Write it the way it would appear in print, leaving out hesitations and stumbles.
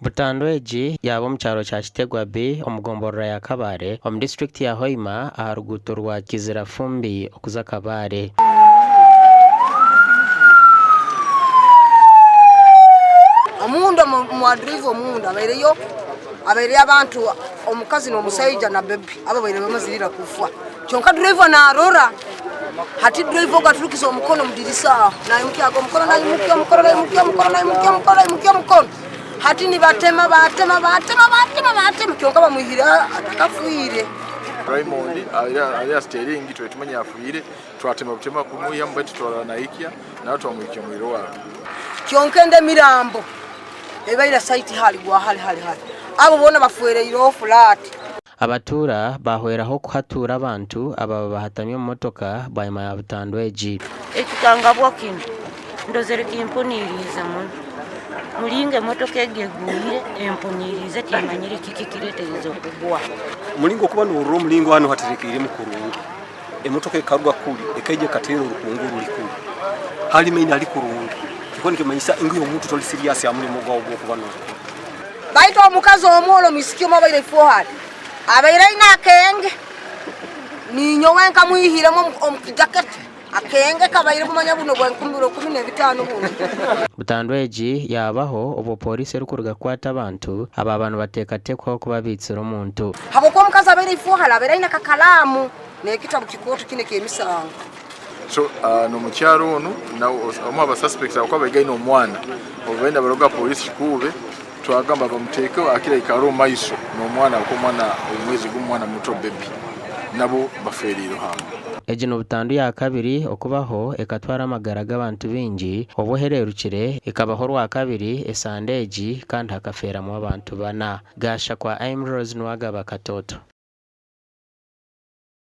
Butandu egi yaaba omu kyaro kya Kitegwa B omu gomborora ya Kabale omu disiturikiti ya Hoima aha ruguuto rwa Kizira-Fumbi okuza Kabale. Omunda mwa driver omunda abaireyo abaireyo abantu omukazi n'omusaija na bebi abo baire bamazire ira kufa kyonka driver narora hati driver ogu aturukize omukono omu dirisa aho naimukyaga omukono naimukya omukono naimukya omukono naimukya omukono naimukya omukono hati nibatema batema batema batema batema kyonka bamwihire atakafiire. Raymond ari aha siteringi twari tumanya afiire twatema butema kumwihamu baitu twarora nahikya nawe twamwihikya omu irwarro. Kyonka endi emirambo ebaire saiti hali gwa hali hali hali abo boona bafwereireho fulaati. Abatuura baahweraho kuhatuura abantu ababa bahatami omu motoka bwanyima ya butandu egi. Ekikangabwa kinu ndozere kimpuniiriize muno. Mulingo emotoka egi egwire empuniiriize timmanyire kiki ekireeterize okugwa. Omulingo okuba norora omulingo hanu haterekeiremu kurungi, emotoka ekaruga kuri ekaija ekateera orukungu oruri kuri, hali maini hali kurungi, nikyo nikimanyisa ngu iwe omuntu toli siriasi aha murimo gwawe ogw'okuba nokora. Baitu omukazi omworo omwisiki omwe abaire ifuhari, abaire aine akenge, ninyowe nkamwihiremu omu kijaketi, akenge kabaire kumanya buno bwa enkumi rukumi nebitano bunu. Butandu egi yaabaho obwo pooriisi erikuruga kukwata abantu abaaba nibateekateekwaho kuba baitsire omuntu. Habwokuba omukazi abaire ifuhari abaire aine akakalaamu n'ekitabu kikooto kinu eky'emisango. So n'omukyara onu omu aha ba suspects ahabw'okuba abaire aine omwana obu babaire nibaruga aha poliisi Kikuube twagamba bamuteekeho akira aikare omu maiso n'omwana ahabw'okuba omwana omwezi gumwe omwana muto baby nabo bafeereireho aho. Egi ni butandu ya kabiri okubaho ekatwara amagara g'abantu baingi obwo ehereerukire ekabaho orwakabiri esande egi kandi hakafeeramu abantu bana. Gashakwa Imrose Nuwagaba Katoto.